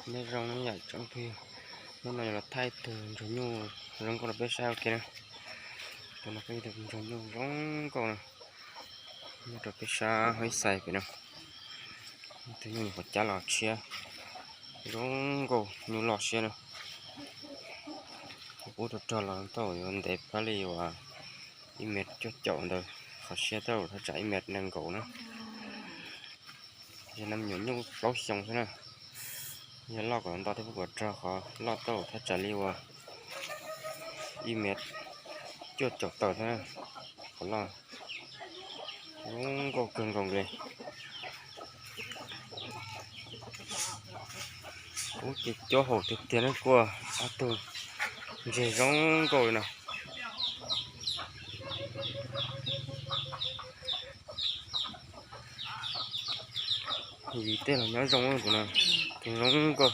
Nyob zoo yam tsoom phooj ywg, hnub no yuav los thaij tus ntsuag nyuj zoo nkauj rau peb saib ua ke na. Tus no kuj yog tus ntsuag nyuj zoo nkauj na, nyob rau peb sab hauv ib xais pem no. Tus nyuj nyuam qhuav cab los tshiab, zoo nkauj nyuj loj siab na. Kuv pub rau rog los tau yuav ntev pab li uas ib mev cuaj caum ntawd, qhov siab tau thaj tsam ib mev nees nkaum na. Yog no me nyuam nyuj plaub xyoo xwb na. Yog loj kom nto thiab pub kom rog, qhov loj tau thaj tsam li uas ib mev cuaj caum tawm xwb na. Qhov loj zoo nkauj kawg nkaus li. Ub, ces cuab haum tiag tiag na, kuj ob tug ntseg zoo nkauj li no. Yim tej los nyob zoo tus no, tus zoo nkauj.